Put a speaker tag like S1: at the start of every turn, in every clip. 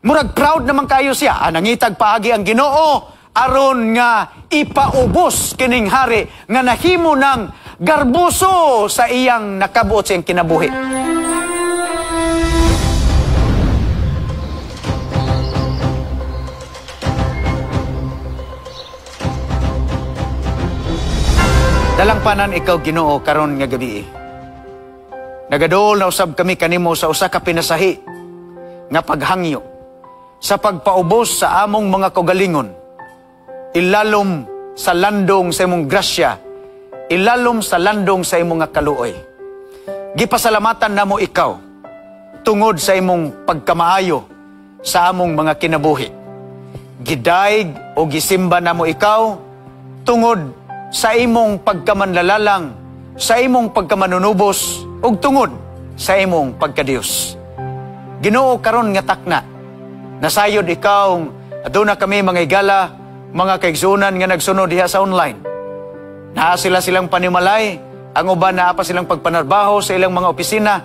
S1: Murag proud naman kayo siya. Ah, nangitag paagi ang Ginoo aron nga ipaubos kining hari nga nahimo ng garbuso sa iyang nakabuot sa iyang kinabuhi. Dalangpanan ikaw, Ginoo, karon nga gabi. Nagaduol na usab kami kanimo sa usa ka pinasahi nga paghangyo sa pagpaubos sa among mga kaugalingon, ilalom sa landong sa imong grasya, ilalom sa landong sa imong nga kaluoy. Gipasalamatan namo ikaw tungod sa imong pagkamaayo sa among mga kinabuhi. Gidaig o gisimba namo ikaw tungod sa imong pagkamanlalalang, sa imong pagkamanunubos, ug tungod sa imong pagkadiyos. Ginoo, karon nga takna, nasayod ikaw, aduna kami mga higala, mga kaigsunan nga nagsunod diha sa online. Naa sila silang panimalay, ang uban naa pa silang pagpanarbaho sa ilang mga opisina,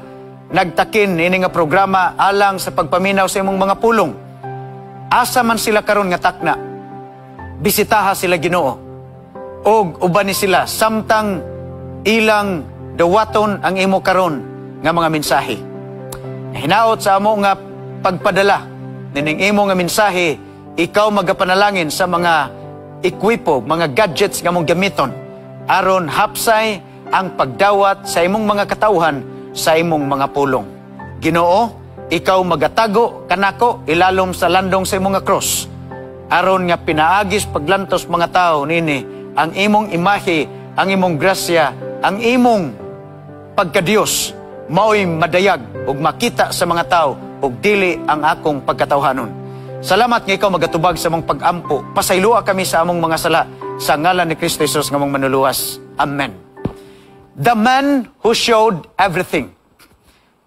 S1: nagtakin ini nga programa alang sa pagpaminaw sa imong mga pulong. Asa man sila karon nga takna, bisitaha sila, Ginoo, og uban ni sila samtang ilang dawaton ang imo karon nga mga mensahe. Hinaot sa amo nga pagpadala nining imo nga mensahe, ikaw magapanalangin sa mga ekwipo, mga gadgets nga mong gamiton aron hapsay ang pagdawat sa imong mga katawhan sa imong mga pulong. Ginoo, ikaw magatago kanako ilalom sa landong sa imong nga cross aron nga pinaagis paglantos mga tao nini ang imong imahe, ang imong grasya, ang imong pagkadiyos mao'y madayag ug makita sa mga tao ug dili ang akong pagkatawhanon. Salamat nga ikaw magatubag sa among pagampo. Pasayloa kami sa among mga sala sa ngalan ni Kristo Jesus nga among manuluwas. Amen. The man who showed everything.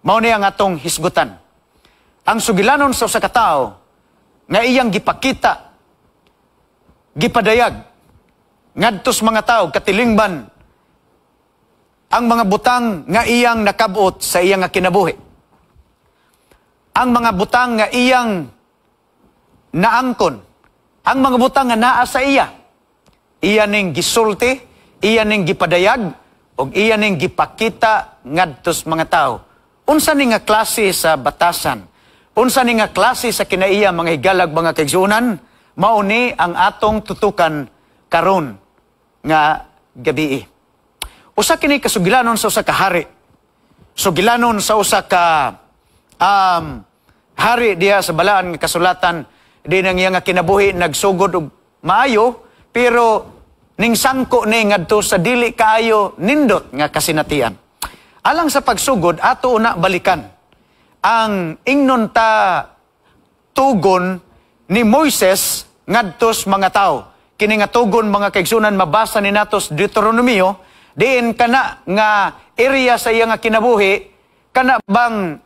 S1: Mao ni ang atong hisgutan. Ang sugilanon sa usa ka tawo nga iyang gipakita, gipadayag ngadtos mga tao katilingban ang mga butang nga iyang nakabot sa iyang nga kinabuhi. Ang mga butang nga iyang naangkon, ang mga butang nga naa sa iya, iya ning gisulti, iya ning gipadayag, ug iya ning gipakita ngadtos mga tao. Unsa ni nga klase sa batasan? Unsa ni nga klase sa kinaiya, mga higalag, mga kaigsuonan? Mao ni ang atong tutukan karon nga gabii. Usa kini kasugilanon sa usa ka hari. Sugilanon sa usa ka hari diha sa balaan nga kasulatan, di nang iya nga kinabuhi nagsugod og maayo, pero ning sangko ni ngadto sa dili kaayo nindot nga kasinatian. Alang sa pagsugod, ato una balikan ang ingnon ta tugon ni Moises ngadtos mga tao. Kini nga tugon, mga kaigsunan, mabasa ni natos Deuteronomio, diin kana nga area sa iya nga kinabuhi, kana bang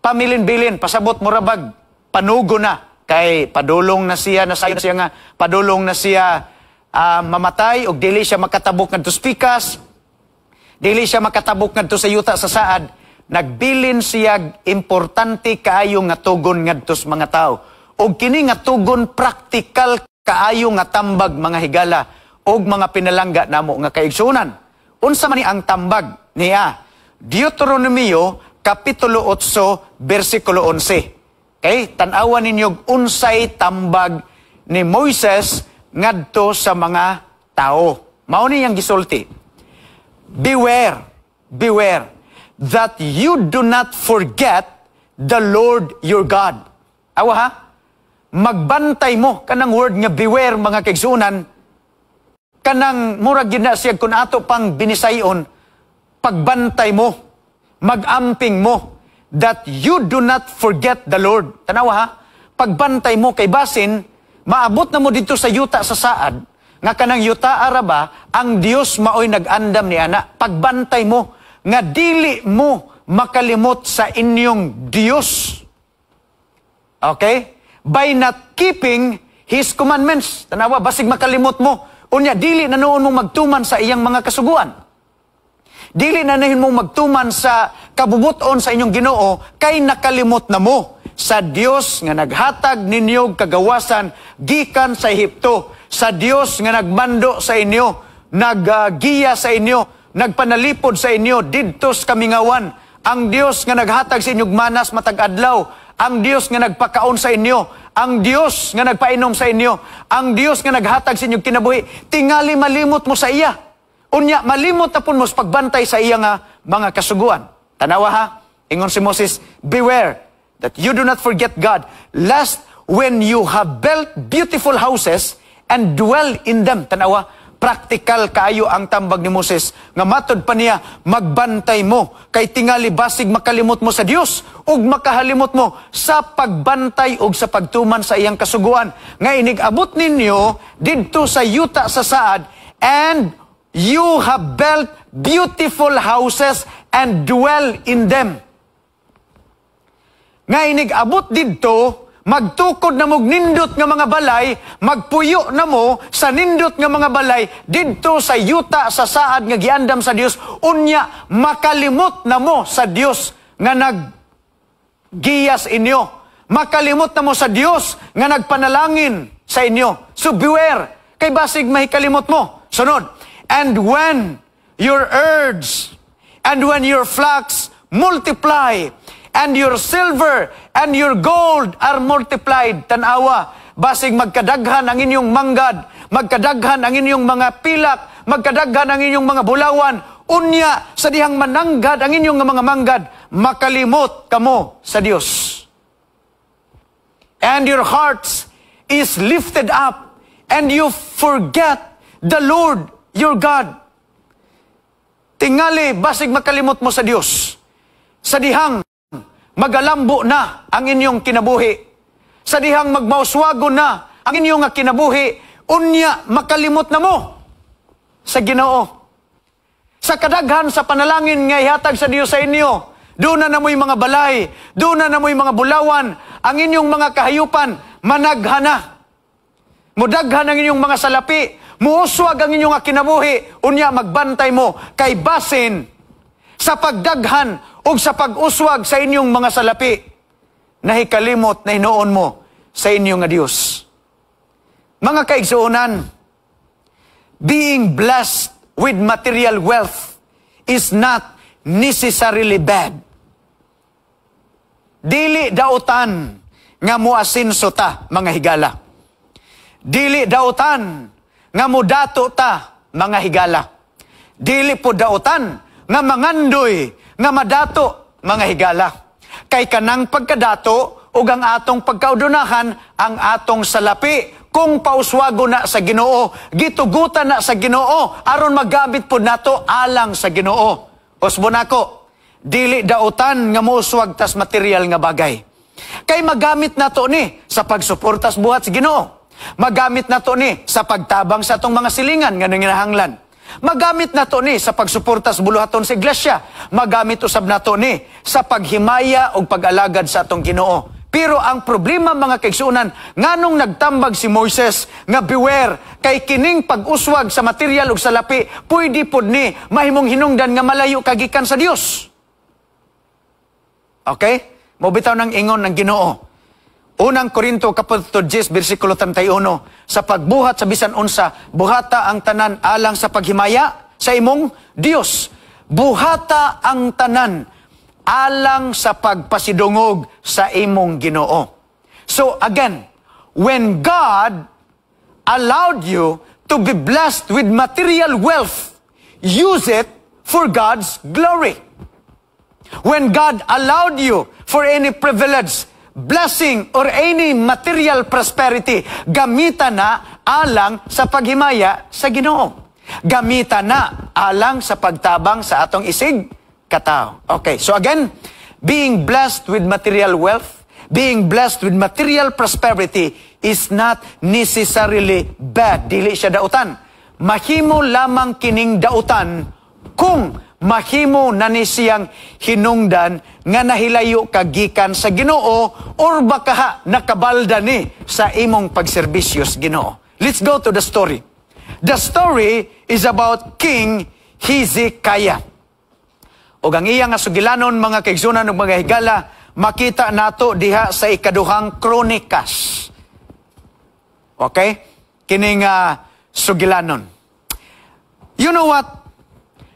S1: pamilin-bilin, pasabot murabag panugo na kay padulong na siya, nasayo na siya nga padulong na siya mamatay og dili siya makatabok ngadto sa pikas, dili siya makatabok ngadto sa yuta sa saad. Nagbilin siya importante kaayo nga tugon ngadto sa mga tao. Og kini nga tugon praktikal kaayo nga tambag, mga higala og mga pinalangga namo nga kaigsunan. Unsa man ni ang tambag niya? Deuteronomio kapitulo 8 bersikulo 11. Okay, tan-awan ninyo unsay tambag ni Moises ngadto sa mga tao. Mao ni ang gisulti. Beware, beware that you do not forget the Lord your God. Awa ha? Magbantay mo kanang word nga beware, mga kaigsunan, kanang murag gid na siya kun ato pang binisayon, pagbantay mo, magamping mo, that you do not forget the Lord. Tanawa ha? Pagbantay mo kay basin maabot na mo dito sa yuta sa saad, nga kanang yuta araba, ang Dios maoy nag-andam ni ana. Pagbantay mo nga dili mo makalimot sa inyong Dios. Okay? By not keeping His commandments. Tanawa, basig makalimot mo. Unya, dili na noon mo magtuman sa iyang mga kasuguan. Dili na nahin mo magtuman sa kabubuton sa inyong Ginoo kay nakalimot na mo sa Dios nga naghatag ninyo kagawasan gikan sa Ehipto, sa Dios nga nagmando sa inyo, naggiya sa inyo, nagpanalipod sa inyo didto sa kamingawan, ang Dios nga naghatag sa inyong manas matag adlaw, ang Dios nga nagpakaon sa inyo, ang Dios nga nagpainom sa inyo, ang Dios nga naghatag sa inyong kinabuhi. Tingali malimot mo sa iya. Unya malimot na pud mo sa pagbantay sa iya nga mga kasuguan. Tanawa ha, ingon si Moses, "Beware that you do not forget God, lest when you have built beautiful houses and dwell in them." Tanawa, practical kaayo ang tambag ni Moses nga matod pa niya, magbantay mo kay tingali basig makalimot mo sa Dios ug makahalimot mo sa pagbantay ug sa pagtuman sa iyang kasuguan nga inig-abot ninyo didto sa yuta sa saad, "and you have built beautiful houses and dwell in them." Nga inig-abot didto, magtukod na mog nindot nga mga balay, magpuyo na mo sa nindot nga mga balay didto sa yuta sa saad nga giandam sa Dios, unya makalimot na mo sa Dios nga naggiyas inyo. Makalimot na mo sa Dios nga nagpanalangin sa inyo. So beware, kay basig mahikalimot mo. Sunod, "And when your herds and when your flocks multiply, and your silver and your gold are multiplied." Tanawa, basig magkadaghan ang inyong manggad, magkadaghan ang inyong mga pilak, magkadaghan ang inyong mga bulawan, unya sa dihang mananggad ang inyong mga manggad, makalimot kamo sa Dios. "And your hearts is lifted up, and you forget the Lord your God." Tingali, basig makalimot mo sa Dios sa dihang magalambo na ang inyong kinabuhi, sa dihang magmauswago na ang inyong nga kinabuhi, unya makalimot na mo sa Ginoo. Sa kadaghan sa panalangin nga ihatag sa Dios sa inyo, doon na mo'y mga balay, doon na mo'y mga bulawan, ang inyong mga kahayupan, managhana. Mudaghan ang inyong mga salapi, muuswag ang inyong kinabuhi, unya magbantay mo kay basin sa pagdaghan ug sa pag-uswag sa inyong mga salapi, nahikalimot na hinuon mo sa inyong nga Dios. Mga kaigsuonan, being blessed with material wealth is not necessarily bad. Dili dautan nga muasinso ta, mga higala. Dili dautan nga mudato ta, mga higala. Dili po dautan nga mangandoy nga madato, mga higala. Kay kanang pagkadato ug ang atong pagkaudunahan ang atong salapi kung pauswago na sa Ginoo, gitugutan na sa Ginoo aron magamit pod nato alang sa Ginoo. Usbon nako, dili dautan nga mouswag tas material nga bagay. Kay magamit nato ni sa pagsuportas buhat sa Ginoo. Magamit nato ni sa pagtabang sa atong mga silingan nga nanginahanglan. Magamit nato ni sa pagsuporta sa buluhaton sa iglesia. Magamit usab nato ni sa paghimaya o pag-alagad sa atong Ginoo. Pero ang problema, mga kaigsuonan, nganong nagtambag si Moises nga beware kay kining pag-uswag sa material ug salapi pwede pod ni mahimong hinungdan nga malayo ka gikan sa Dios. Okay? Mao bitaw nang ingon ng Ginoo. Unang Korinto kapitulo 10 bersikulo 31, "Sa pagbuhat sa bisan unsa, buhata ang tanan alang sa paghimaya sa imong Dios." Buhata ang tanan alang sa pagpasidungog sa imong Ginoo. So again, when God allowed you to be blessed with material wealth, use it for God's glory. When God allowed you for any privilege, blessing, or any material prosperity, gamita na alang sa paghimaya sa Ginoo. Gamita na alang sa pagtabang sa atong isig katao. Okay, so again, being blessed with material wealth, being blessed with material prosperity is not necessarily bad. Dili siya dautan. Mahimo lamang kining dautan kung mahimo na ni siyang hinungdan nga nahilayo ka gikan sa Ginoo or baka nakabalda ni sa imong pagserbisyo sa Ginoo. Let's go to the story. The story is about King Hezekiah. Ug ang iya nga sugilanon, mga kaigsunan ug mga higala, makita nato diha sa Ikaduhang Kronikas. Okay? Kining sugilanon. You know what?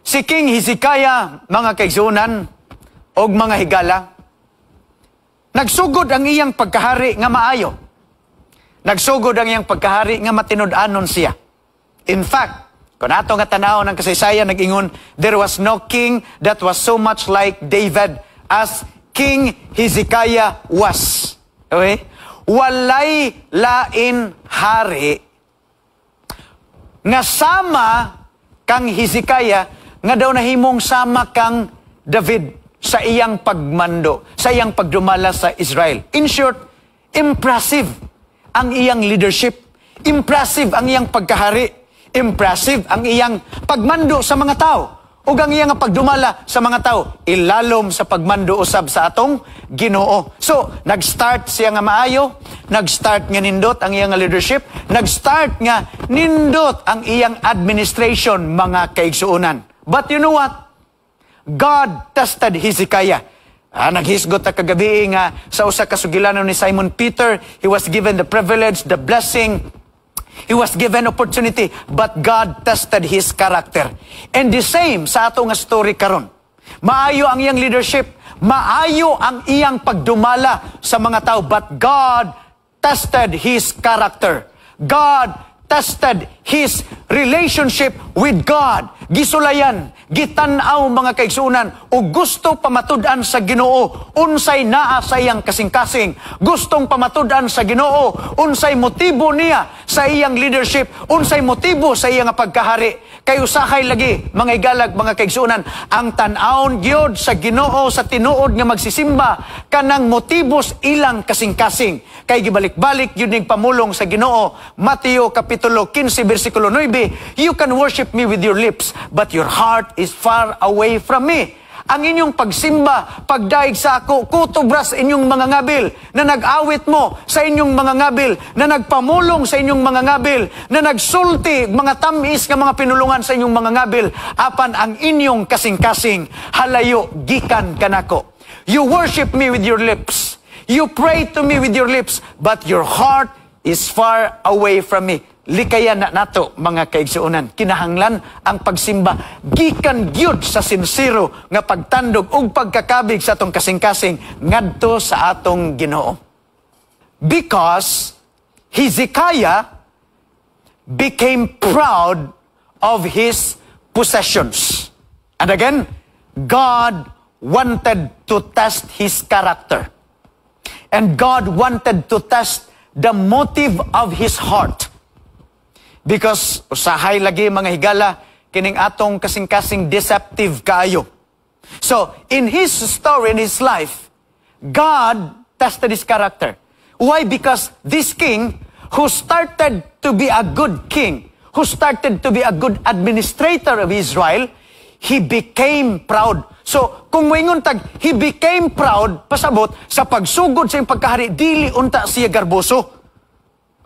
S1: Si King Hezekiah, mga kaigsunan og mga higala, nagsugod ang iyang pagkahari nga maayo. Nagsugod ang iyang pagkahari nga matinud-anon siya. In fact, kung ato nga tanaw ng kasaysayan, nag-ingon, there was no king that was so much like David as King Hezekiah was. Okay? Walay lain hari nga sama kang Hezekiah nga daw nahimong sama kang David sa iyang pagmando, sa iyang pagdumala sa Israel. In short, impressive ang iyang leadership, impressive ang iyang pagkahari, impressive ang iyang pagmando sa mga tao, ug ang iyang pagdumala sa mga tao, ilalom sa pagmando usab sa atong Ginoo. So, nag-start siya nga maayo, nag-start nga nindot ang iyang leadership, nag-start nga nindot ang iyang administration, mga kaigsuonan. But you know what? God tested Hezekiah. Naghisgot ta kagabi nga sa usa ka sugilanon ni Simon Peter, he was given the privilege, the blessing, he was given opportunity, but God tested his character. And the same sa ato nga story karon. Maayo ang iyang leadership, maayo ang iyang pagdumala sa mga tao, but God tested his character. God tested his relationship with God. Gisulayan, gitan-aw, mga kaigsunan, o gusto pamatud-an sa Ginoo unsay naa sa iyang kasing-kasing. Gustong pamatud-an sa Ginoo unsay motibo niya sa iyang leadership, unsay motibo sa iyang pagkahari. Kay usahay lagi, mga higalag, mga kaigsunan, ang tan-awon gyud sa Ginoo sa tinuod nga magsisimba kanang motibos ilang kasing-kasing. Kay gibalik-balik yun ning pamulong sa Ginoo, Mateo kapitulo 15 bersikulo 9, "You can worship me with your lips, but your heart is far away from me." Ang inyong pagsimba, pagdaig sa ako, kutob ra sa inyong mga ngabil, na nag-awit mo sa inyong mga ngabil, na nagpamulong sa inyong mga ngabil, na nagsulti mga tamis nga mga pinulungan sa inyong mga ngabil, apan ang inyong kasing-kasing halayo gikan kanako. You worship me with your lips. You pray to me with your lips, but your heart is far away from me. Likayan na nato, mga kaigsuonan. Kinahanglan ang pagsimba gikan gyud sa sinsero nga pagtandog ug pagkakabig sa atong kasing-kasing ngadto sa atong Ginoo. Because Hezekiah became proud of his possessions. And again, God wanted to test his character. And God wanted to test the motive of his heart. Because usahay lagi, mga higala, kining atong kasing-kasing deceptive kaayo. So, in his story, in his life, God tested his character. Why? Because this king who started to be a good king, who started to be a good administrator of Israel, he became proud. So, kung moingon tag, he became proud, pasabot, sa pagsugod sa iyang pagkahari, dili unta siya garboso.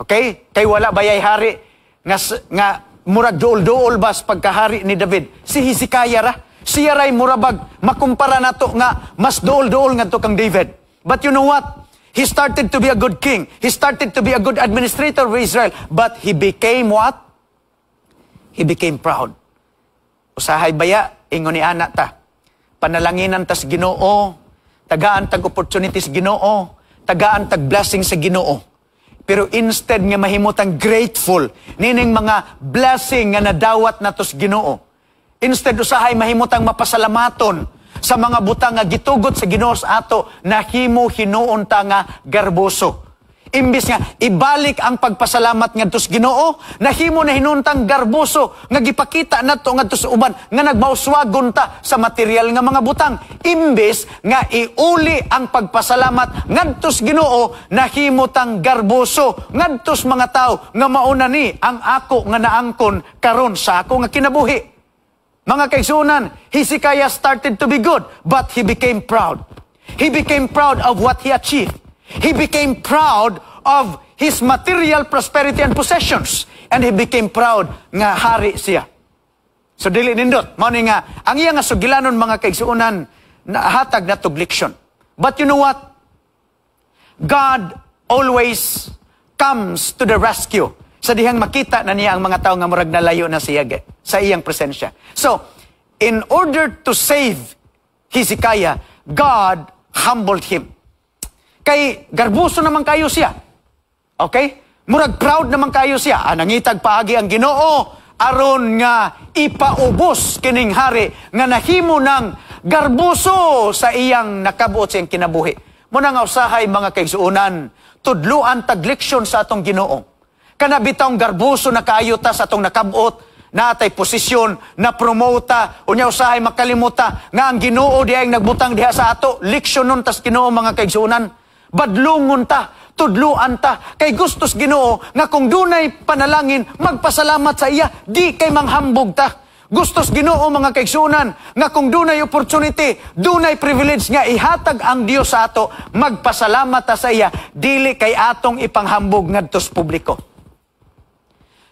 S1: Okay? Kay wala bayay hari nga murag duol-duol ba sa pagkahari ni David? Si Hezekiah ra. Siya ray murabag makumpara nato nga mas duol-duol ngadto kang David. But you know what? He started to be a good king. He started to be a good administrator of Israel. But he became what? He became proud. Usahay baya, ingon ni ana ta. Panalanginan tas Ginoo, tagaan tag opportunities Ginoo, tagaan tag blessing sa Ginoo. Pero instead nga mahimutang grateful nining mga blessing nga nadawat nato sa Ginoo, instead usahay mahimutang mapasalamaton sa mga butang nga gitugot sa Ginoo sa ato, nahimo hinuon ta nga garboso. Imbis nga ibalik ang pagpasalamat ngadto sa Ginoo, nahimo na hinuntang garboso nga gipakita nato ngadto sa uban nga nagmauswagon ta sa material nga mga butang. Imbes nga iuli ang pagpasalamat ngadto sa Ginoo, nahimo tang garboso ngadto sa mga tawo nga mauna ni ang ako nga naangkon karon sa ako nga kinabuhi. Mga kaigsuonan, Hezekiah started to be good, but he became proud. He became proud of what he achieved. He became proud of his material prosperity and possessions. And he became proud nga hari siya. So dili nindot. Mao ni nga ang iya nga sugilanon, mga kaigsuonan, nahatag na leksyon. But you know what? God always comes to the rescue sa dihang makita na niya ang mga tao nga murag nalayo na siya sa iyang presensya. So, in order to save Hezekiah, God humbled him. Kay garbuso naman kayo siya. Okay? Murag proud naman kayo siya. Ah, nangitag paagi ang Ginoo aron nga ipaubos kining hari nga nahimo ng garbuso sa iyang nakabuot sa iyang kinabuhi. Muna nga usahay, mga kaigsuonan, tudluan tag leksyon sa atong Ginoo. Kana bitawng garbuso na kaayo ta sa atong nakabot, natay posisyon, na promota, unya usahay makalimuta nga ang Ginoo diay ang nagbutang diha sa ato. Leksyon nun tas Ginoo, mga kaigsuonan. Badlungon ta, tudluan ta, kay gustos Ginoo nga kung dunay panalangin, magpasalamat sa iya, di kay manghambog ta. Gustos Ginoo, mga kaigsuonan, nga kung dunay opportunity, dunay privilege nga ihatag ang Dios sa ato, magpasalamat ta sa iya, dili kay atong ipanghambog ngadto sa publiko.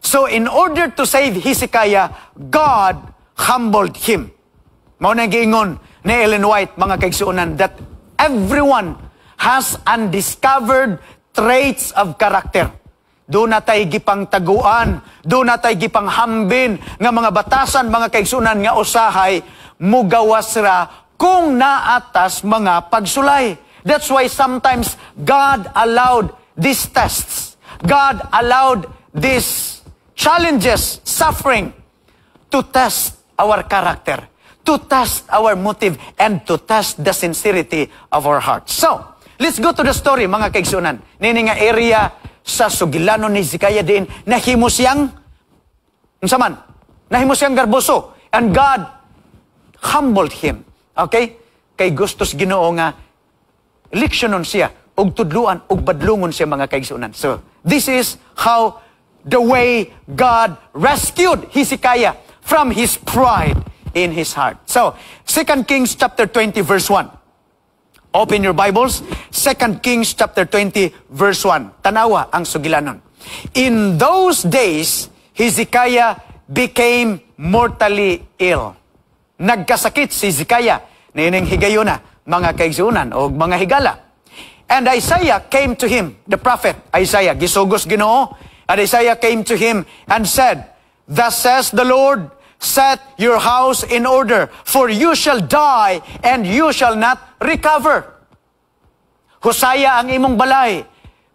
S1: So in order to save Hezekiah, God humbled him. Mao na giingon ni Ellen White, mga kaigsuonan, that everyone has undiscovered traits of character. Duna tay gipang taguan, duna tay gipang hambin nga mga batasan, mga kaigsuonan, nga usahay mugawas ra kung naatas mga pagsulay. That's why sometimes God allowed these tests. God allowed these challenges, suffering, to test our character, to test our motive, and to test the sincerity of our hearts. So, let's go to the story, mga kaigsuonan. Nini nga area sa sugilanon ni Hezekiah din, nahimo siyang, unsa man, nahimo siyang garboso. And God humbled him. Okay? Kay gustos Ginoo nga leksyonon siya ug tudluan ug badlungon siya, mga kaigsuonan. So, this is how the way God rescued Hezekiah from his pride in his heart. So, 2 Kings chapter 20 verse 1. Open your Bibles, 2 Kings chapter 20 verse 1. Tanawa ang sugilanon. In those days, Hezekiah became mortally ill. Nagkasakit si Hezekiah niining higayuna, mga kaigsuonan o mga higala. And Isaiah came to him, the prophet Isaiah, gisugos Ginoo. And Isaiah came to him and said, "Thus says the Lord, set your house in order, for you shall die and you shall not recover." Husaya ang imong balay.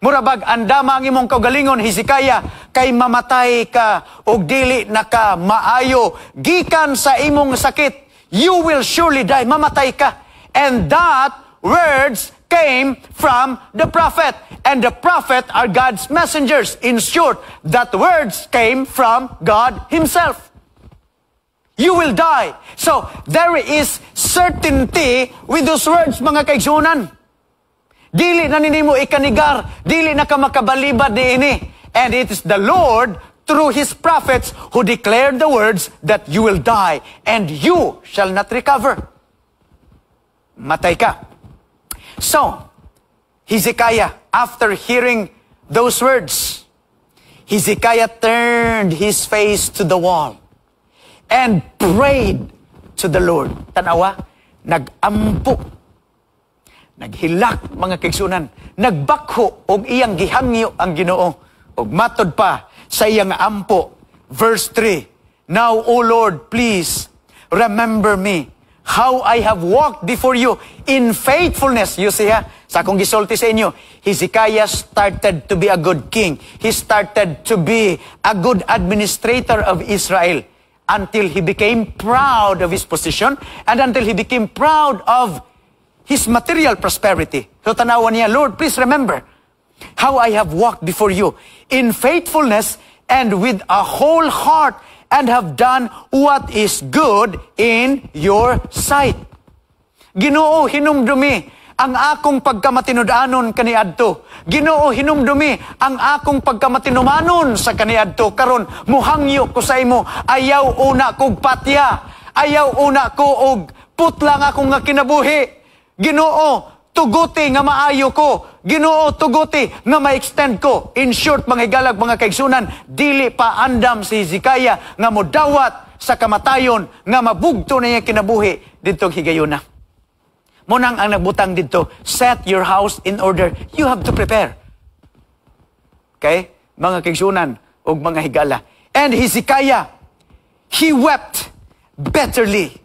S1: Murabag andama ang imong kaugalingon, Hezekiah, kay mamatay ka og dili na ka maayo gikan sa imong sakit. You will surely die. Mamatay ka. And that words came from the prophet. And the prophet are God's messengers. In short, that words came from God Himself. You will die. So, there is certainty with those words, mga kaigsuonan. Dili na nimo ikanigar, dili na ka makabalibad niini. And it is the Lord through His prophets who declared the words that you will die and you shall not recover. Matay ka. So, Hezekiah, after hearing those words, Hezekiah turned his face to the wall and prayed to the Lord. Tanawa, nagampo, naghilak, mga kaigsuonan, nagbakho og iyang gihangyo ang Ginoo. Og matod pa sa iyang ampo, verse 3, "Now, O Lord, please remember me, how I have walked before you in faithfulness." You see ha, sa akong gisulti sa inyo, Hezekiah started to be a good king. He started to be a good administrator of Israel until he became proud of his position and until he became proud of his material prosperity. So tanawan niya, "Lord, please remember how I have walked before you in faithfulness and with a whole heart and have done what is good in your sight." Ginoo, hinumdumi ang akong pagkamatinud-anon kaniadto. Ginoo, hinumdumi ang akong pagkamatinumanon sa kaniadto. Karon muhangyo ko sa imo, ayaw una kog patya. Ayaw una ko og putla nga akong nga kinabuhi. Ginoo, Tuguti nga maayo ko. Ginoo, tuguti nga ma-extend ko. In short, mga higalag, mga kaigsunan, dili pa andam si Hezekiah nga modawat sa kamatayon nga mabugto na iya kinabuhi didtong higayuna. Mao nang ang nagbutang didto, set your house in order. You have to prepare. Okay? Mga kaigsunan ug mga higala. And Hezekiah, he wept bitterly.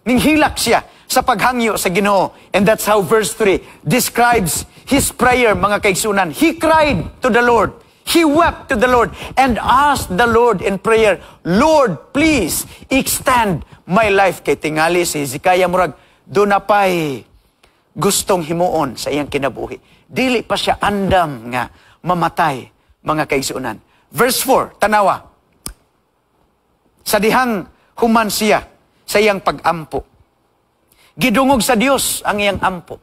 S1: Ninghilak siya sa paghangyo sa Ginoo. And that's how verse 3 describes his prayer, mga kaigsunan. He cried to the Lord. He wept to the Lord and asked the Lord in prayer, "Lord, please extend my life." Kay tingali si Hezekiah murag duna pa'y gustong himuon sa iyang kinabuhi. Dili pa siya andam nga mamatay, mga kaigsunan. Verse 4, tanawa. Sa dihang human siya sa iyang pag-ampo, gidungog sa Dios ang iyang ampo.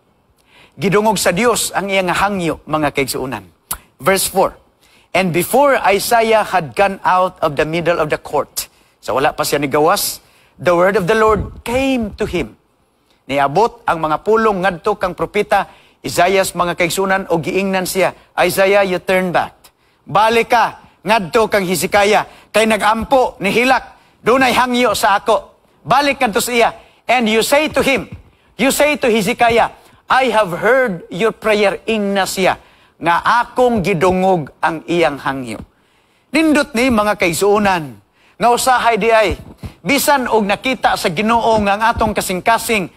S1: Gidungog sa Dios ang iyang hangyo, mga kaigsunan. Verse 4. And before Isaiah had gone out of the middle of the court, so wala pa siya nigawas, the word of the Lord came to him. Niabot ang mga pulong ngadto kang propeta Isaiah, mga kaigsunan, o giingnan siya, "Isaiah, you turn back. Balik ka ngadto kang Hezekiah kay nagampo, nihilak, dunay hangyo sa ako. Balik ngadto sa iya and you say to him, you say to Hezekiah, I have heard your prayer." Ingna siya nga akong gidungog ang iyang hangyo. Nindot ni, mga kaigsuonan, nga usahay di ay bisan og nakita sa Ginoo nga ang atong kasing-kasing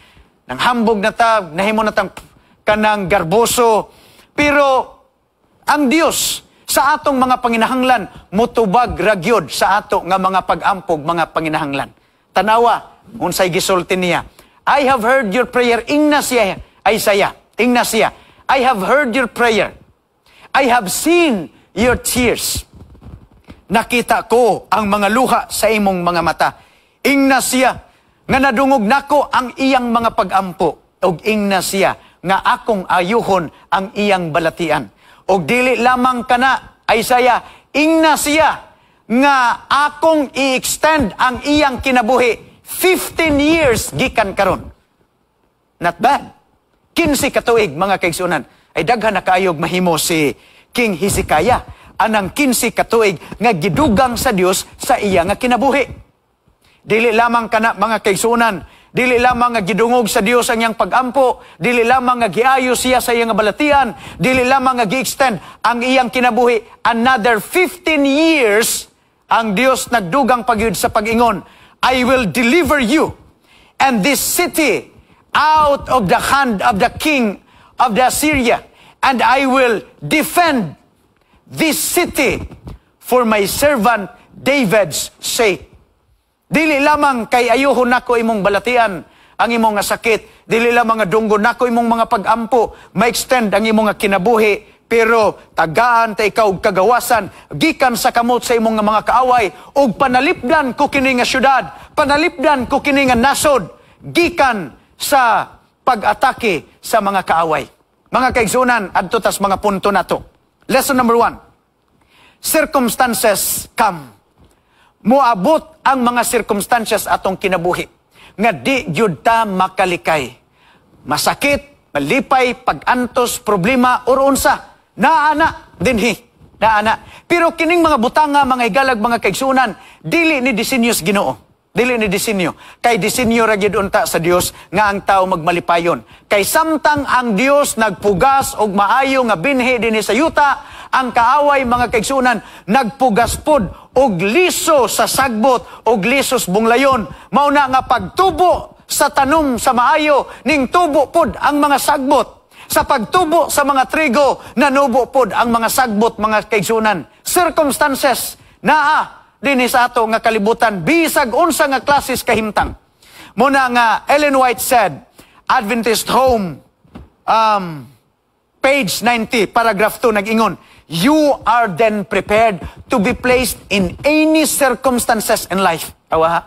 S1: nang hambog na ta, nahimo na tang kanang garboso, pero ang Dios sa atong mga panginahanglan mutubag ra gyud sa ato nga mga pag-ampog, mga panginahanglan. Tanawa unsay gisulti niya. "I have heard your prayer." Ingna siya, Isaiah. Ingna siya, "I have heard your prayer. I have seen your tears." Nakita ko ang mga luha sa imong mga mata. Ingna siya nga nadungog nako ang iyang mga pag-ampo ug ingna siya nga akong ayuhon ang iyang balatian. Ug dili lamang kana, Isaiah, ingna siya nga akong i-extend ang iyang kinabuhi 15 years gikan karon. Not bad. 15 ka tuig, mga kaigsunan. Ay daghan na kaayog mahimo si King Hezekiah anang 15 ka tuig nga gidugang sa Dios sa iya nga kinabuhi. Dili lamang kana, mga kaigsunan, dili lamang nga gidungog sa Dios ang iyang pagampo, dili lamang nga giayo siya sa iyang balatian, dili lamang nga gi-extend ang iyang kinabuhi another 15 years, ang Dios nagdugang pagyud sa pag-ingon, "I will deliver you and this city out of the hand of the king of the Assyria, and I will defend this city for my servant David's sake." Dili lamang kay ayuhon nako imong balatian, ang imong nga sakit, dili lamang nga dunggon nako imong mga pag-ampo, ma-extend ang imong nga kinabuhi, pero tagaan ta ikaw og kagawasan gikan sa kamot sa imong nga mga kaaway ug panalipdan ko kini nga syudad, panalipdan ko kini nga nasod gikan sa pag-atake sa mga kaaway. Mga kaigsunan, adto tas mga punto nato. Lesson number 1. Circumstances come. Moabot ang mga circumstances atong kinabuhi nga di gyud ta makalikay. Masakit, malipay, pag-antos, problema, or unsa. Naa na dinhi. Naa na. Pero kining mga butanga, mga higalag, mga kaigsunan, dili ni disenyo sa Ginoo. Dili ni disenyo. Kay disenyo ra gyud unta sa Dios nga ang tao magmalipayon. Kay samtang ang Dios nagpugas og maayo nga binhi dinhi sa yuta, ang kaaway, mga kaigsunan, nagpugas pod og liso sa sagbot og liso sa bunglayon. Mao na nga pagtubo sa tanom sa maayo, ning tubo pod ang mga sagbot. Sa pagtubo sa mga trigo, nanubo pod ang mga sagbot, mga kaigsunan. Circumstances naa dinhi sa ato nga kalibutan bisag unsa nga klases kahimtang. Mao na nga Ellen White said, Adventist Home, page 90, paragraph 2, nag-ingon, "You are then prepared to be placed in any circumstances in life." Awa ha?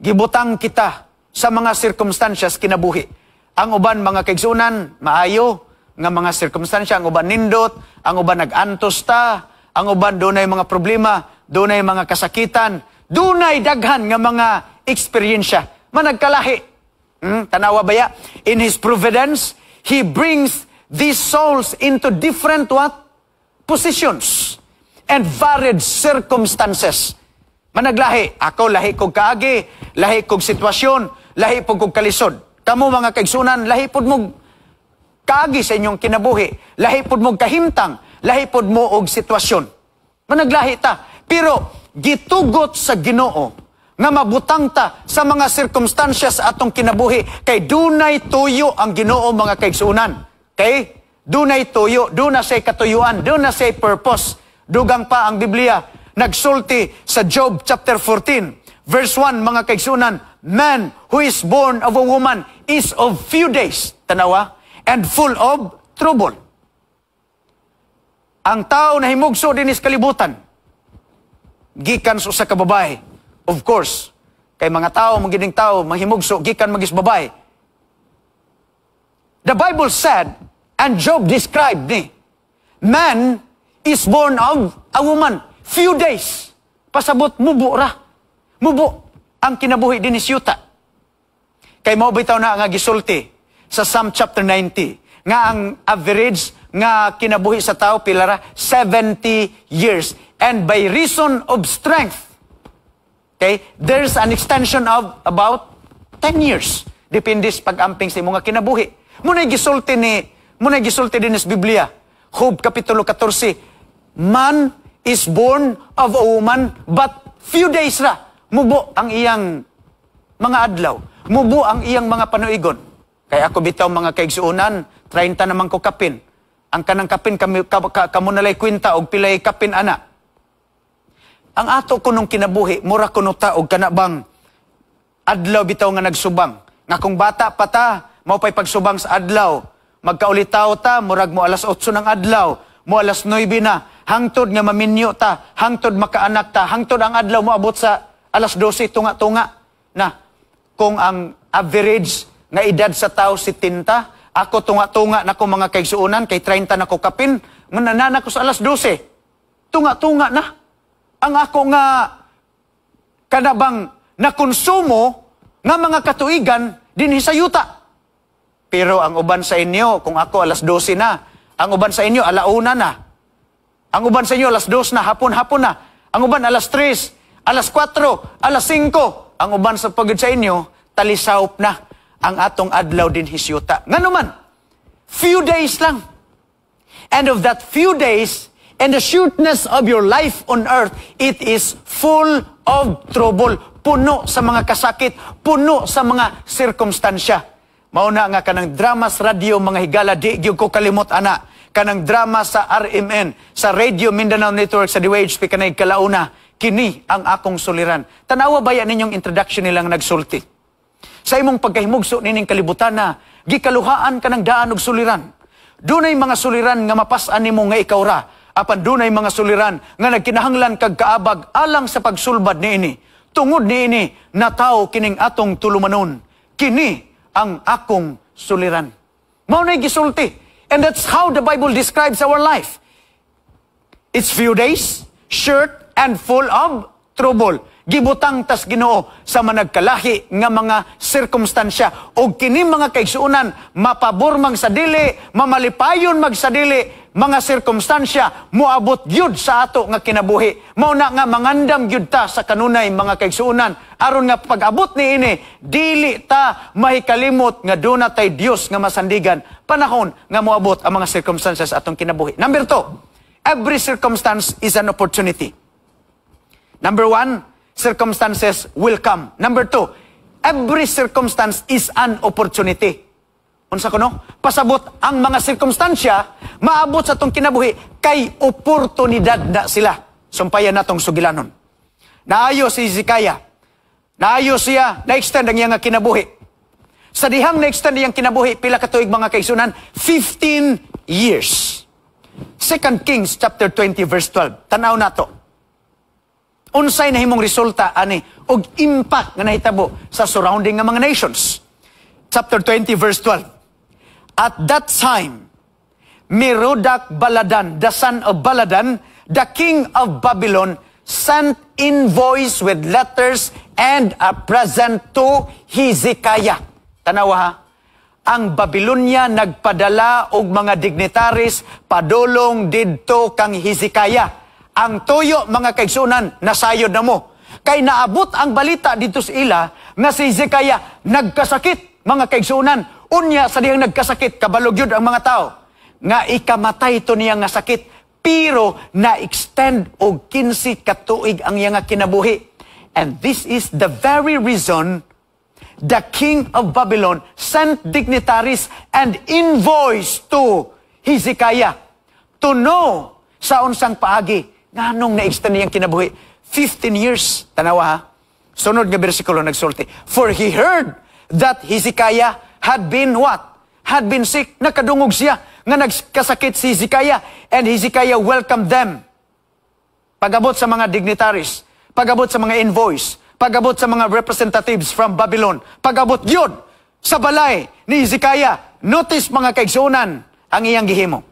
S1: Gibutang kita sa mga circumstances kinabuhi. Ang uban, mga kaigsunan, maayo nga mga sirkumstansya, ang uban nindot, ang uban nag-antos ta, ang uban dunay mga problema, dunay mga kasakitan, dunay daghan nga mga eksperyensya, managkalahi. Tanawa baya? In His providence, He brings these souls into different what? Positions and varied circumstances. Managlahi. Ako, lahi kog kaagi, lahi kog sitwasyon, lahi pud kog kalisod. Kamo, mga kaigsunan, lahi pud mo kaagi sa inyong kinabuhi, lahi pud mo kahimtang, lahi pud mo og sitwasyon. Managlahi ta. Pero gitugot sa Ginoo nga mabutang ta sa mga sirkumstansya sa atong kinabuhi kay dunay tuyo ang Ginoo, mga kaigsunan. Okay? Dunay tuyo, duna say katuyuan, duna say purpose. Dugang pa ang Biblia, nagsulti sa Job chapter 14, verse 1, mga kaigsunan, "Man who is born of a woman is of few days," tanawa, "and full of trouble." Ang tao na himugso dinhi sa kalibutan, gikan sa usa ka babae. Of course, kay mga tao, magining tao, mahimugso, gikan magis babae. The Bible said, and Job described ni, man is born of a woman, few days. Pasabot, mubo ra. Mubo ang kinabuhi dinhi sa yuta. Kay mao bitaw na nga gisulti sa Psalm chapter 90 nga ang average nga kinabuhi sa tao pila ra? 70 years, and by reason of strength, okay, there's an extension of about 10 years, depende sa pag-amping sa imong nga kinabuhi. Mao gisulti din sa Biblia, Job kapitulo 14, man is born of a woman but few days ra. Mubo ang iyang mga adlaw, mubo ang iyang mga panuigon. Kay ako bitaw, mga kaigsuonan, 30 naman ko kapin. Ang kanang kapin kami kamo nalay kwenta og pilay kapin ana. Ang ato kunong kinabuhi, mura kuno ta og kana bang adlaw bitaw nga nagsubang. Nga kung bata pa ta, mao pay pagsubang sa adlaw. Magkaulitaw ta, murag mo alas 8 ng adlaw, mo alas 9 na, hangtod nga maminyo ta, hangtod makaanak ta, hangtod ang adlaw mo abot sa alas 12, tunga-tunga. Na, kung ang average nga edad sa tao 70, ako tunga-tunga na ko, mga kaigsuonan, kay 30 na ko kapin, mananana ko sa alas 12. Tunga-tunga na. Ang ako nga kanabang nakonsumo nga mga katuigan dinhi sa yuta. Pero ang uban sa inyo, kung ako alas 12 na, ang uban sa inyo alauna na. Ang uban sa inyo alas 2 na, hapon-hapon na. Ang uban alas 3, alas 4, alas 5. Ang uban sa pagod sa inyo, talisawp na ang atong adlaw dinhi sa yuta. Ngano man, few days lang. And of that few days, and the shortness of your life on earth, it is full of trouble. Puno sa mga kasakit, puno sa mga sirkumstansya. Mauna nga kanang drama sa radyo, mga higala, di gyud ko kalimot ana. Kanang drama sa RMN, sa Radio Mindanao Network sa DYHP kanay kalauna, kini ang akong suliran. Tanawa baya ninyong introduction nilang nagsulti. Sa imong pagkahimugso nining kalibutan na, gikaluhaan ka ng daan og suliran. Dunay mga suliran nga mapas-an nimo nga ikaw ra, apan dunay mga suliran nga nagkinahanglan kag kaabag alang sa pagsulbad niini. Tungod niini nataw kining atong tulumanon. Kini ang akong suliran. Mao na'y gisulti. And that's how the Bible describes our life. It's few days, short, and full of trouble. Gibutang tas Ginoo sa managkalahi nga mga sirkumstansya. O kini, mga kaigsuonan, mapabor mang sa dili, mamalipayon mag sa dili, mga sirkumstansya moabot gyud sa ato nga kinabuhi. Mao na nga mangandam gyud ta sa kanunay, mga kaigsuonan, aron nga pag-abot niini dili ta mahikalimot nga duna tay Dios nga masandigan panahon nga moabot ang mga circumstances atong kinabuhi. Number 2, every circumstance is an opportunity. Number 1, circumstances will come. Number 2, every circumstance is an opportunity. Unsa kuno? Pasabot ang mga sirkumstansya maabot sa atong kinabuhi kay oportunidad na sila. Sumpayan natong sugilanon. Naayo si Hezekiah. Naayo siya, na-extend ang iyang kinabuhi. Sa dihang na-extend iyang kinabuhi, pila ka tuig, mga kaigsunan? 15 years. 2 Kings chapter 20 verse 12. Tanaw nato. Unsay nahimong resulta ani og impact nga nahitabo sa surrounding nga mga nations. Chapter 20 verse 12. At that time, Merodach Baladan, the son of Baladan, the king of Babylon, sent envoys with letters and a present to Hezekiah. Tanawa ha. Ang Babylonia nagpadala og mga dignitaries padulong didto kang Hezekiah. Ang tuyo, mga kaigsunan, nasayod na mo. Kay naabot ang balita dito sa ila nga si Hezekiah nagkasakit, mga kaigsunan. Unya sa dihang nagkasakit, kabalo gyud ang mga tao nga ikamatay to niya nga sakit, pero na-extend og 15 ka tuig ang iya nga kinabuhi. And this is the very reason the king of Babylon sent dignitaries and envoys to Hezekiah to know sa unsang paagi nganong na-extend niyang kinabuhi 15 years. Tanawa ha. Sunod nga bersikulo nagsulti, "For he heard that Hezekiah had been" what? Had been sick. Nakadungog siya nga nagkasakit si Hezekiah, and Hezekiah welcomed them. Pagabot sa mga dignitaries, pagabot sa mga envoys, pagabot sa mga representatives from Babylon, pagabot yun sa balay ni Hezekiah. Notice, mga kaigsunan, ang iyang gihimo.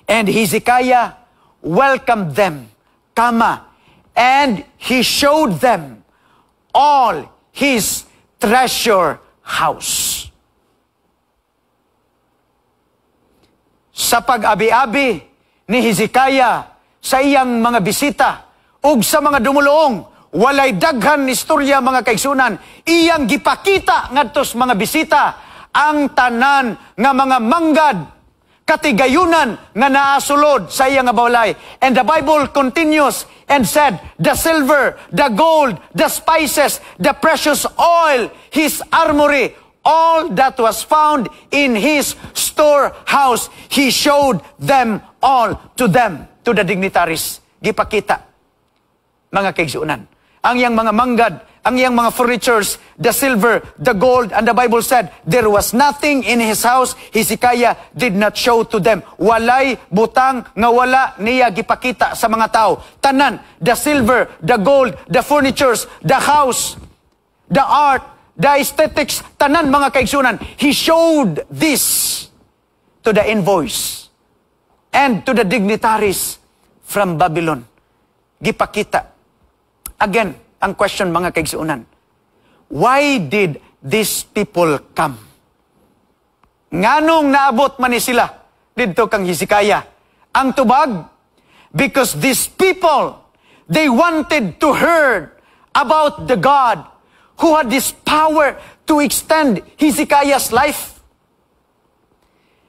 S1: "And Hezekiah welcomed them," comma, "and he showed them all his treasure house." Sa pag-abi-abi ni Hezekiah sa iyang mga bisita ug sa mga dumuluong, walay daghan istorya, mga kaigsunan, iyang gipakita ngadto sa mga bisita ang tanan nga mga manggad, katigayunan nga naasulod sa iyang nga balay. And the Bible continues and said, "The silver, the gold, the spices, the precious oil, his armory, all that was found in his storehouse, he showed them all to them," to the dignitaries. Gipakita, mga kaigsunan, ang iyang mga manggad, ang iyang mga furnitures, the silver, the gold, and the Bible said, there was nothing in his house Hezekiah did not show to them. Walay butang nga wala niya gipakita sa mga tao. Tanan, the silver, the gold, the furnitures, the house, the art, the aesthetics, tanan, mga kaigsunan. He showed this to the envoys and to the dignitaries from Babylon. Gipakita. Again, ang question, mga kaigsunan, why did these people come? Nganong naabot man ni sila didto kang Hezekiah? Ang tubag, because these people, they wanted to hear about the God who had this power to extend Hezekiah's life.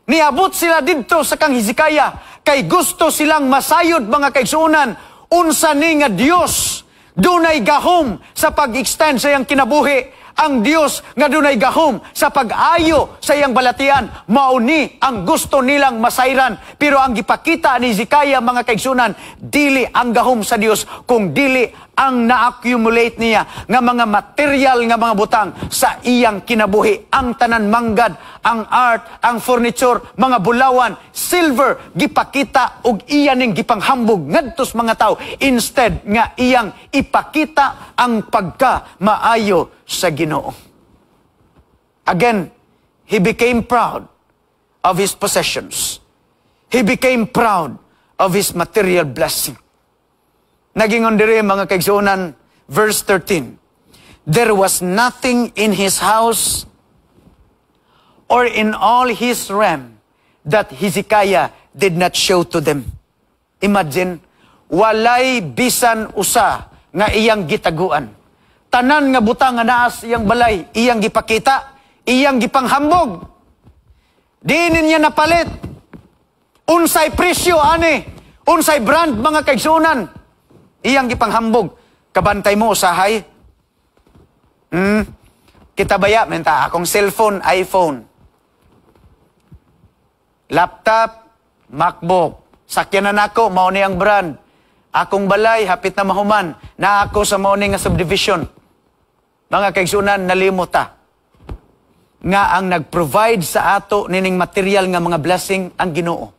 S1: Niabot sila didto sa kang Hezekiah kay gusto silang masayod, mga kaigsunan, unsa ni nga Dios dunay gahom sa pag-extend sa iyang kinabuhi, ang Dios nga dunay gahom sa pag-ayo sa iyang balatian. Mauni ang gusto nilang masayran. Pero ang gipakita ni Hezekiah, mga kaigsunan, dili ang gahom sa Dios, kung dili ang na-accumulate niya nga mga material nga mga butang sa iyang kinabuhi. Ang tanan manggad, ang art, ang furniture, mga bulawan, silver, gipakita og iya ning gipanghambog ngadto sa mga tao instead nga iyang ipakita ang pagka maayo sa Ginoo. Again, he became proud of his possessions. He became proud of his material blessing. Nagingon diri, mga kaigsuonan, verse 13. "There was nothing in his house or in all his realm that Hezekiah did not show to them." Imagine, walay bisan usa nga iyang gitaguan. Tanan nga butang nga naa sa iyang balay, iyang gipakita, iyang gipanghambog. Di niya napalit. Unsay presyo ani? Unsay brand, mga kaigsunan? Iyang gipanghambog. Kabantay mo usahay. Kita baya menta akong cellphone, iPhone. Laptop, MacBook. Sakyanan nako, mao ni ang brand. Akong balay hapit na mahuman. Na ako sa mao ni nga subdivision. Mga kaigsunan, nalimot ta nga ang nag-provide sa ato nining material nga mga blessing ang Ginoo.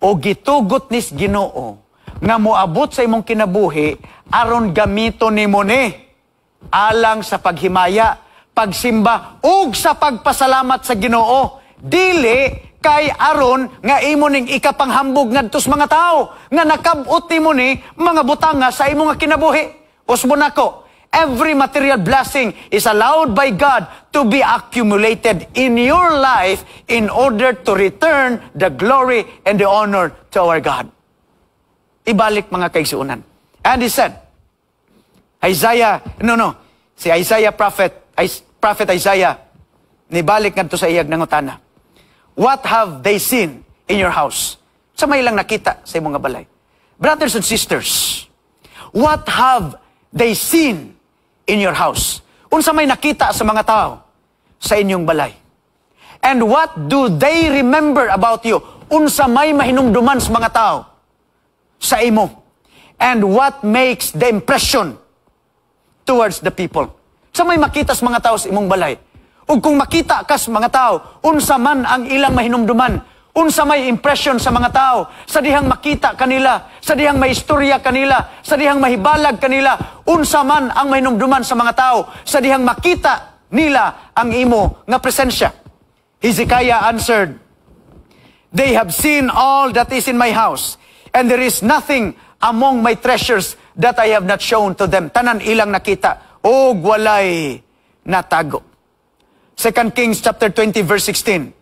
S1: O gitugot nis Ginoo nga moabot sa imong kinabuhi aron gamito nimo ni alang sa paghimaya, pagsimba ug sa pagpasalamat sa Ginoo. Dili kay aron nga imo ning ikapanghambog ngadto sa mga tawo nga nakab-ot nimo ni mga butanga sa imong nga kinabuhi. Usbon nako. Every material blessing is allowed by God to be accumulated in your life in order to return the glory and the honor to our God. Ibalik, mga kaigsuonan. And he said, Isaiah, no, si Isaiah prophet, Prophet Isaiah, nibalik ngadto sa iyag nangutana. "What have they seen in your house?" Unsa may ilang nakita sa imong nga balay? Brothers and sisters, what have they seen in your house? Unsa may nakita sa mga tao sa inyong balay? And what do they remember about you? Unsa may mahinumduman sa mga tao sa imo? And what makes the impression towards the people? Unsa may makita sa mga tao sa imong balay? Ug kung makita ka sa mga tao, unsa man ang ilang mahinumduman? Unsa may impression sa mga tao sa dihang makita kanila, sa dihang may istorya kanila, sa dihang mahibalag kanila, unsa man ang mahinumduman sa mga tao sa dihang makita nila ang imo nga presensya? Hezekiah answered, "They have seen all that is in my house, and there is nothing among my treasures that I have not shown to them." Tanan ilang nakita, og walay natago. 2 Kings chapter 20 verse 16.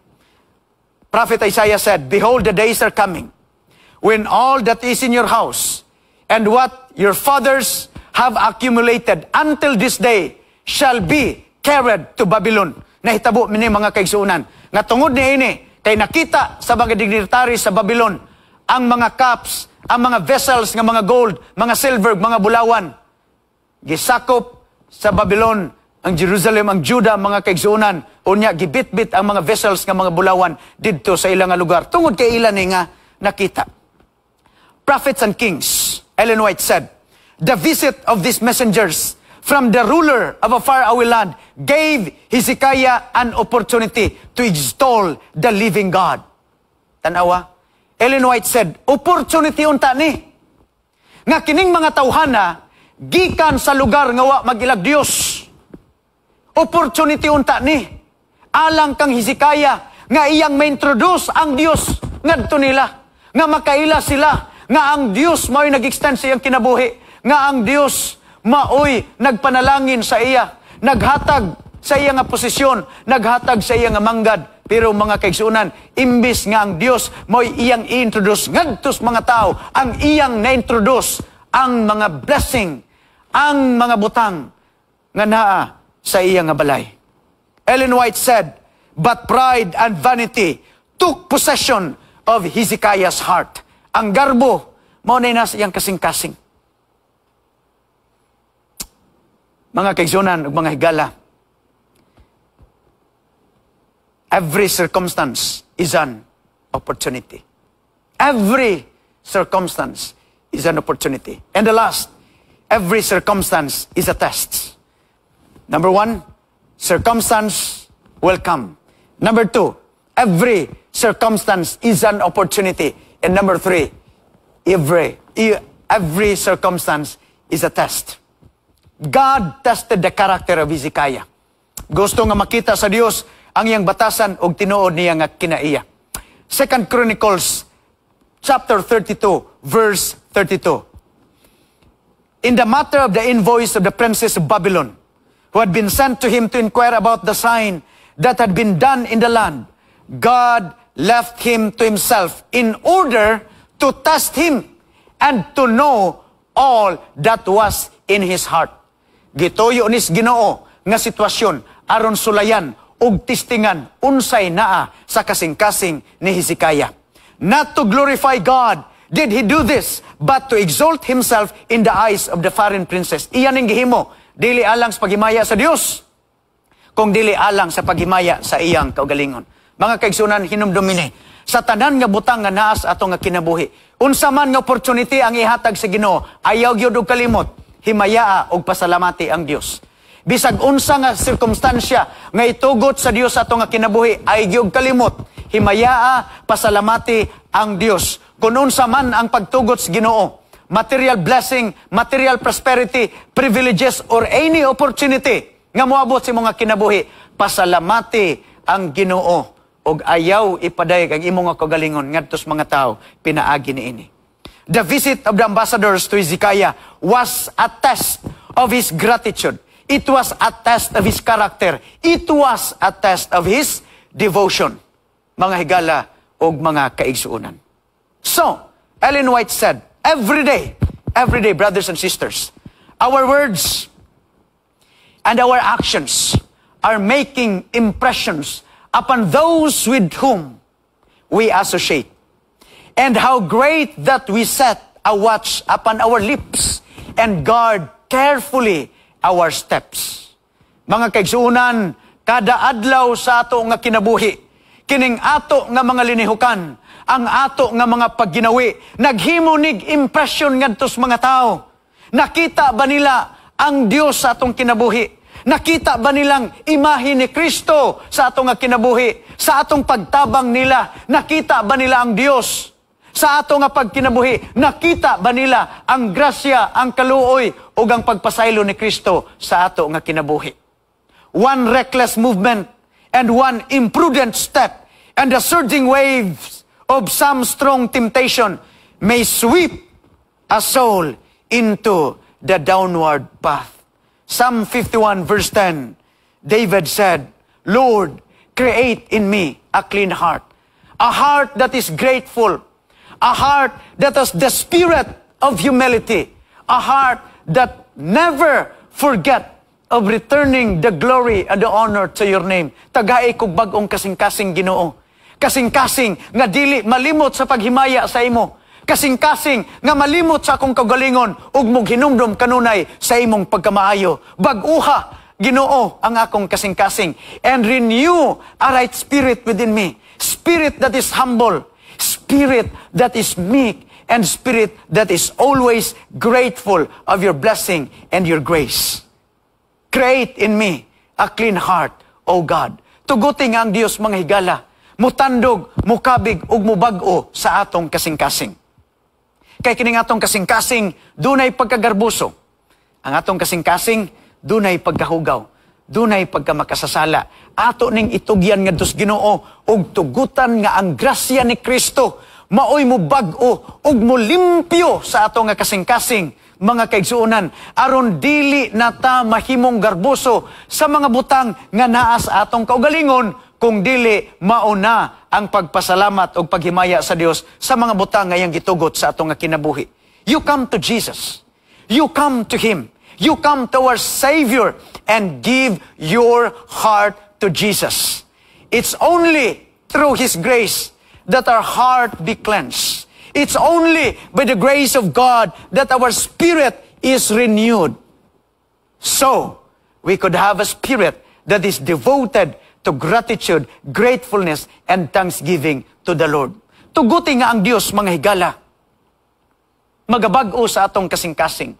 S1: Prophet Isaiah said, "Behold, the days are coming when all that is in your house and what your fathers have accumulated until this day shall be carried to Babylon." Nahitabo mini, mga kaigsuonan. Nga tungod ni ini, kay nakita sa mga dignitary sa Babylon ang mga cups, ang mga vessels nga mga gold, mga silver, mga bulawan. Gisakop sa Babylon ang Jerusalem, ang Judah, mga kaigsuonan. Unya, gibitbit ang mga vessels nga mga bulawan didto sa ilang nga lugar. Tungod kay ilan ni nga nakita. Prophets and Kings, Ellen White said, "The visit of these messengers from the ruler of a faraway land gave Hezekiah an opportunity to extol the living God." Tanawa, Ellen White said, opportunity unta ni nga kining mga tawhana gikan sa lugar nga wa mag-ilag Dios. Opportunity unta ni alang kang Hezekiah nga iyang ma-introduce ang Dios ngadto nila, nga makaila sila nga ang Dios mao'y nag-extend sa iyang kinabuhi, nga ang Dios mao'y nagpanalangin sa iya, naghatag sa iya nga posisyon, naghatag sa iya nga manggad. Pero mga kaigsuonan, imbis nga ang Dios mao'y iyang i-introduce ngadto sa mga tao, ang iyang na-introduce ang mga blessing, ang mga butang nga naa sa iya nga balay. Ellen White said, "But pride and vanity took possession of Hezekiah's heart." Ang garbo, mao na nasa iyang kasing-kasing. Mga kaigsuonan ug mga higala, every circumstance is an opportunity. Every circumstance is an opportunity. And the last, every circumstance is a test. Number one, circumstance will come. Number two, every circumstance is an opportunity. And number three, every circumstance is a test. God tested the character of Hezekiah. Gusto nga makita sa Dios ang iyang batasan og tinuod niya nga kinaiya. Second Chronicles chapter 32 verse 32. In the matter of the envoys of the princess of Babylon, who had been sent to him to inquire about the sign that had been done in the land, God left him to himself in order to test him and to know all that was in his heart. Gituyo nis Ginoo nga sitwasyon aron sulayan ug testingan unsay naa sa kasing-kasing ni Hezekiah. Not to glorify God did he do this, but to exalt himself in the eyes of the foreign princess. Iyan ang gihimo, dili alang sa paghimaya sa Dios, kung dili alang sa paghimaya sa iyang kaugalingon. Mga kaigsuonan, hinumdumi ni sa tanan nga butang nga naa sa ato nga kinabuhi. Unsa man nga opportunity ang ihatag sa Ginoo, ayaw gyud og kalimot, himayaa og pasalamati ang Dios. Bisag unsa nga sirkumstansya nga itugot sa Dios ato nga kinabuhi, ay gyud kalimot, himayaa, pasalamati ang Dios. Kung unsa man ang pagtugot sa Ginoo, material blessing, material prosperity, privileges, or any opportunity nga moabot sa imong kinabuhi, pasalamati ang Ginoo ug ayaw ipadayag ang imong kaugalingon ngadto sa mga tao pinaagi niini. The visit of the ambassadors to Hezekiah was a test of his gratitude. It was a test of his character. It was a test of his devotion. Mga higala og mga kaigsuonan. So, Ellen White said, every day, brothers and sisters, our words and our actions are making impressions upon those with whom we associate. And how great that we set a watch upon our lips and guard carefully our steps. Mga kaigsuonan, kada adlaw sa ato nga kinabuhi, kining ato nga mga linihukan, ang ato nga mga pagginawi, naghimo nig impression ngadto sa mga tao. Nakita ba nila ang Dios sa atong kinabuhi? Nakita ba nilang imahe ni Kristo sa atong nga kinabuhi? Sa atong pagtabang nila, nakita ba nila ang Dios? Sa ato nga pagkinabuhi, nakita ba nila ang grasya, ang kaluoy, ug ang pagpasaylo ni Kristo sa ato nga kinabuhi? One reckless movement and one imprudent step and the surging waves of some strong temptation may sweep a soul into the downward path. Psalm 51 verse 10, David said, "Lord, create in me a clean heart, a heart that is grateful, a heart that has the spirit of humility, a heart that never forget of returning the glory and the honor to your name." Tagai kog bag-ong kasing-kasing, Ginoo. Kasing-kasing nga dili malimot sa paghimaya sa imo. Kasing-kasing nga malimot sa akong kaugalingon ug mughinumdom kanunay sa imong pagkamaayo. Bag-uha, Ginoo, ang akong kasing-kasing and renew a right spirit within me. Spirit that is humble, spirit that is meek, and spirit that is always grateful of your blessing and your grace. Create in me a clean heart, O God. Tuguti nga ang Dios, mga higala, mutandog, mukabig, ug mubag-o sa atong kasing-kasing. Kay kining atong kasing-kasing, dunay pagkagarbuso. Ang atong kasing-kasing, dunay pagkahugaw, dunay pagkamakasasala. Ato ning itugyan ngadto sa Ginoo ug tugutan nga ang grasya ni Kristo maoy mubag-o ug mulimpyo sa ato nga kasing-kasing, mga kaigsuonan, aron dili na ta mahimong garboso sa mga butang nga naa sa atong kaugalingon, kung dili mauna ang pagpasalamat ug paghimaya sa Dios sa mga butang nga iyang gitugot sa atong nga kinabuhi. You come to Jesus. You come to Him. You come to our Savior and give your heart to Jesus. It's only through His grace that our heart be cleansed. It's only by the grace of God that our spirit is renewed. So, we could have a spirit that is devoted to gratitude, gratefulness, and thanksgiving to the Lord. Tuguti nga ang Dios, mga higala, magabag-o sa atong kasing-kasing.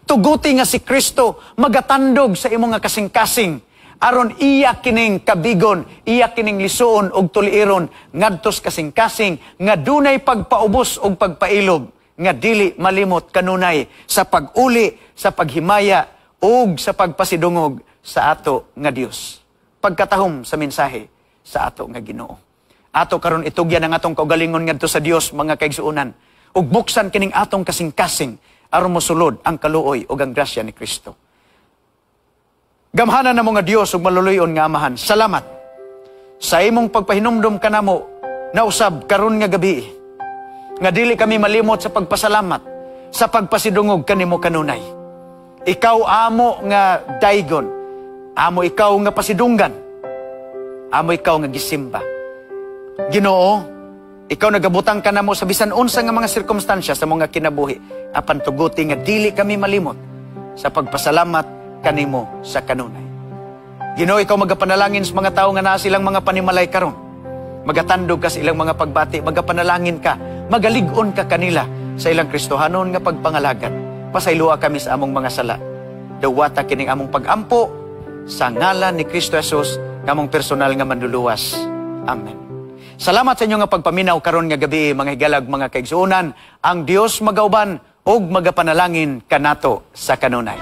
S1: Tuguti nga si Kristo magatandog sa imong nga kasing-kasing aron iya kining kabigon, iya kining lisuon og tuliiron ngadto sa kasing-kasing nga dunay pagpaubos og pagpailob nga dili malimot kanunay sa pag-uli, sa paghimaya ug sa pagpasidungog sa ato nga Dios. Pagkatahom sa mensahe sa ato nga Ginoo. Ato karon itugyan ang atong kaugalingon ngadto sa Dios, mga kaigsuonan, ug buksan kining atong kasing-kasing aron mosulod ang kaluoy ug ang grasya ni Kristo. Gamhanan namo nga Dios ug maluluy-on nga Amahan, salamat sa imong pagpahinumdom kanamo na usab karon nga gabi nga dili kami malimot sa pagpasalamat, sa pagpasidungog kanimo kanunay. Ikaw amo nga daygon, amo ikaw nga pasidunggan, amo ikaw nga gisimba. Ginoo, ikaw nagabutang kanamo sa bisan unsa nga mga sirkumstansya sa mga kinabuhi, apan tuguti nga dili kami malimot sa pagpasalamat kanimo sa kanunay. Ginoo, ikaw magapanalangin sa mga tao nga naa silang mga panimalay karon. Magatandog ka sa ilang mga pagbati, magapanalangin ka, magalig-on ka kanila sa ilang Kristohanon nga pagpangalagad. Pasayloa kami sa among mga sala. Dawata kining among pagampo sa ngalan ni Kristo Jesus, nga among personal nga manluluwas. Amen. Salamat sa inyo nga pagpaminaw karon nga gabi, mga higalag, mga kaigsuonan. Ang Dios magauban ug magapanalangin kanato sa kanunay.